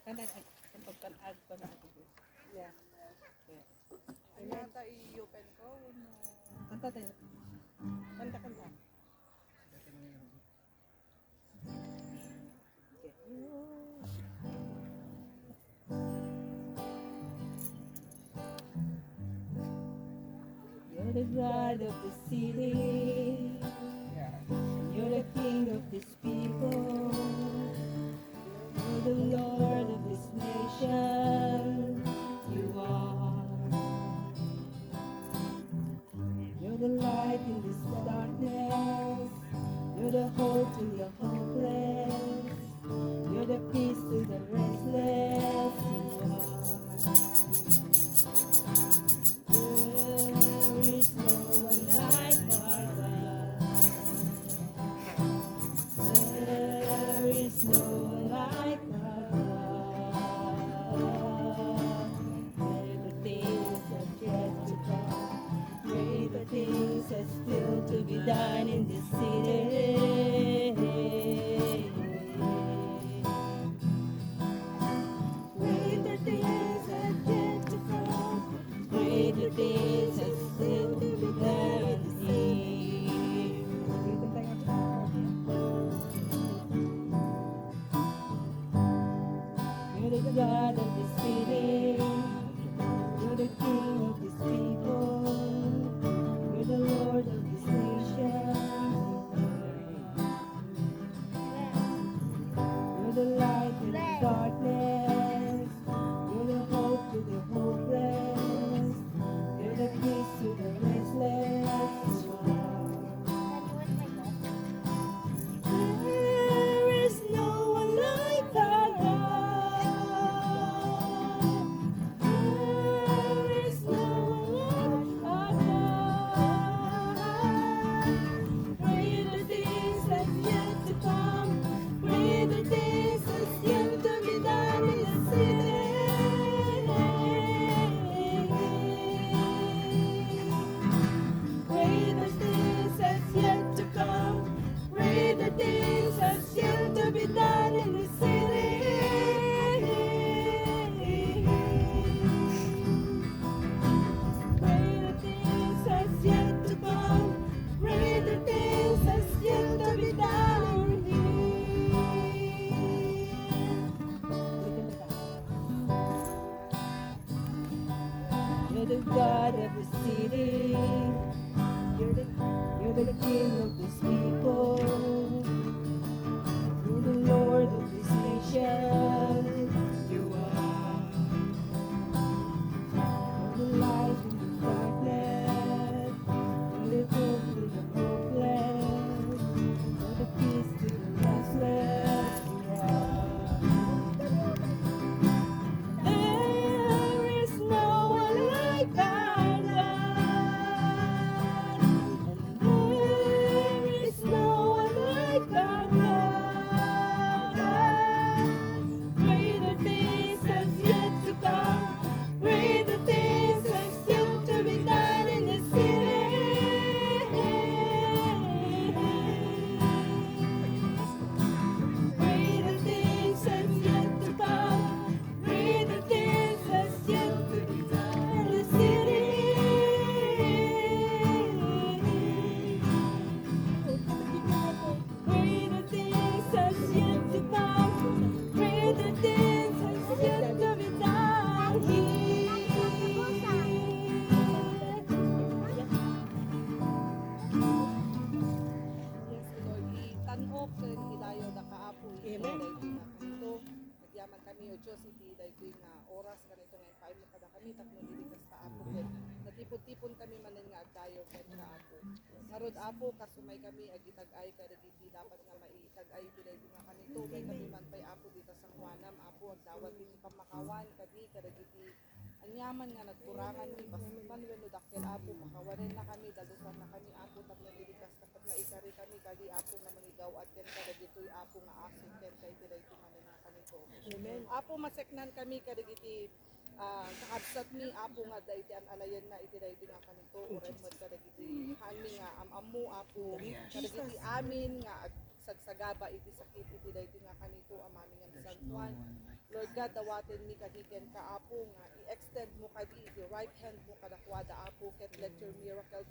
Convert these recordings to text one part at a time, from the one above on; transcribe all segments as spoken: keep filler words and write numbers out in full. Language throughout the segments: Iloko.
Kanta, kanta, kanta, kanta, kanta. Yeah. Yeah. Ano ata i-open ko? No. Kanta tayo. Kanta, kanta. You're the God of the city. You're the King of this people. You're the Lord of this nation. You are. You're the light in this darkness. You're the hope to the hopeless. You're the peace to the restless. You are. There is no one like our God. There is no one like our God. Greater things are yet to come. Greater things are still to be done in this city. Greater things are yet to come. Greater things are still to be done here. You're the God of this city. You're the King of this people. You're the Lord of this nation. You're the light in the darkness. You're the hope to the hopeless. You're the peace to the restless. There is no one like our God. There is no one like our God. Greater things are yet to come. Greater things are still to be done in the city. Greater things are yet to come. Greater things are still to be done in the city. Greater things are yet to come. Greater things are still to be done here. You're the God of the city. You're the, you're the King of this people. You're the Lord of this nation. You are. You're the light in the darkness. You're the hope to the hopeless. You're the peace to the restless. There is no one like our God. There is no one like our God. Greater things are yet to come. Greater things are still to be done in the city. Greater things are yet to come. Greater things are still to be done in the city. Greater things are yet to come. Greater things are yet to be done here. Yes, Lord, itan-ok ken idayaw daka, Apo, iti daytoy nga kanito. Agyaman kami, O Dios, iti daytoy nga oras, kanito nga impaaymo kadakami tapno idi kasta, Apo, ket natipon-tipon kami manen nga agdayaw kenka, Apo. Ngarud, Apo, kas umay kami agitag-ay kadagiti dapat nga maitag-ay iti daytoy nga kanito, umay kami man pay, Apo, dita sangoanam, Apo, agdawat iti pammakawan kadi kadagiti aniaman nga nagkuranganmi, bassit man wenno dakkel, Apo, pakawanenna kami, dalusanna kami, Apo, tapno idi kasta ket maikari kami kadi, Apo, nga mangigaw-at kenka dagitoy, Apo, nga aso kenka iti daytoy manen nga kanito. Amen. Apo, maseknan kami kadagiti, ah, kakabsatmi, Apo, nga adda iti an-anayenna iti daytoy nga kanito, uray met kadagiti haanmi nga am-ammo, Apo, kadagiti amin nga agsagsagaba iti sakit iti daytoy nga kanito, Amami nga nasantoan. Lord God, dawatenmi kadi kenka, Apo, nga i-extend mo kadi iti right hand mo kadakuada, Apo, ket let your miracle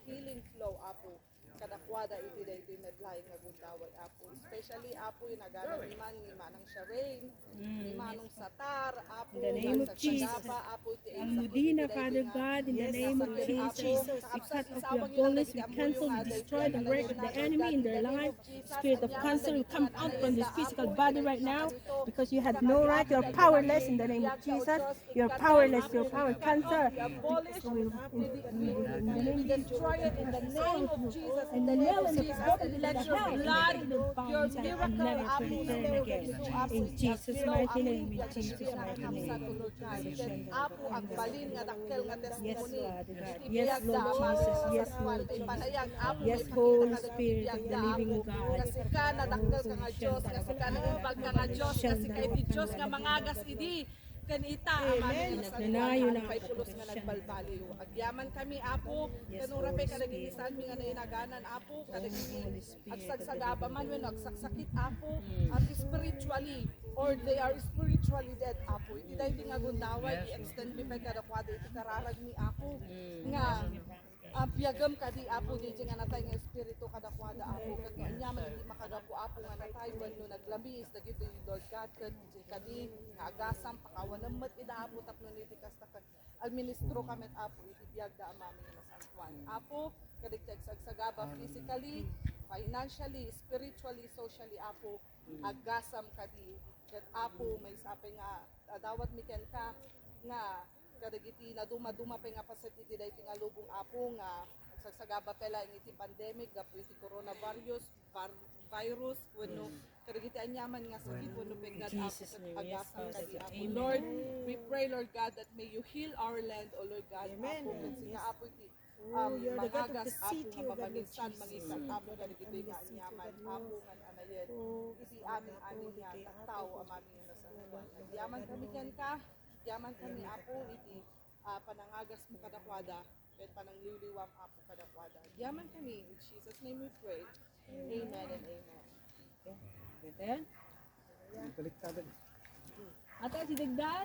healing flow, Apo, kadakuada iti daytoy met laeng nga gundaway, Apo. Especially, Apo, inagana mi man ni Manang Sharain, ni Manong Satar, Apo, In the name of Jesus. Apo, iti Ang Medina, Father God, in the name of Jesus, we cut off your bonus, we cancel, we destroy the work of the enemy in their life. Spirit of cancer, you come out from this physical body right now because you have no right. You're powerless in the name of Jesus. You're powerless. You're power cancer. We, we, we, we destroy it in the name of Jesus. In the name of Jesus, let your blood, your miracle, Apo, in Jesus' mighty name, in Jesus' mighty name. Apo, agbalin nga dakkel nga testimony. Yes, Lord Jesus. Yes, Lord Jesus. Yes, Holy Spirit of the living God. Nga sika nadakkel ka nga Dios, nga sika naimbag ka nga Dios, nga sika iti Dios nga mangagas idi ken ita, Amen. Nanayon na pay pulos nga nagbalbaliw. Agyaman kami, Apo, ken urapay kadagiti saanmi nga nainaganan, Apo, kadagiti agsagsagaba man wenno agsaksakit, Apo, at spiritually, or they are spiritually dead, Apo. Iti daydi nga gundaway, i-extend mi pay kadakuada iti kararagmi, Apo, nga, ah, biagem kadi, Apo, daydi nga natay nga espiritu kadakuada, Apo, ket no aniaman iti makagapu, Apo, nga natay wenno naglamiis dagiti, Lord God, ket kadi nga agasam, pakawanem met ida, Apo, tapno iti kasta ket agministro ka met, Apo, iti biagda a mami nga nasantoan. Apo, kadagiti agsagsagaba physically, financially, spiritually, socially, Apo, agasam kadi. Ket, Apo, maysa pay nga adawatmi kenka nga kadagiti nadumaduma pay nga paset iti daytoy nga lubong, Apo, nga agsagsagaba pay laeng iti pandemic gapu iti coronavirus, var-, virus, wenno kadagiti aniaman nga sakit wenno pekgad, Apo, ket agasam kadi, Apo. Lord, we pray, Lord God, that may you heal our land, O Lord God, Apo, ket sika, Apo, iti, um, mangagas, Apo, nga mamaminsan, mangikat, Apo, kadagitoy nga aniaman, Apo, nga anayen iti amin-amin nga tattao a mami nga nasantoan. Agyaman kami kenka, agyaman kami, Apo, iti, ah, panangagas mo kadakuada, ket panangliwliwam, Apo, kadakuada. Agyaman kami, in Jesus' name we pray. Amen and amen. Better? Baliktad. Ata si Dagdan?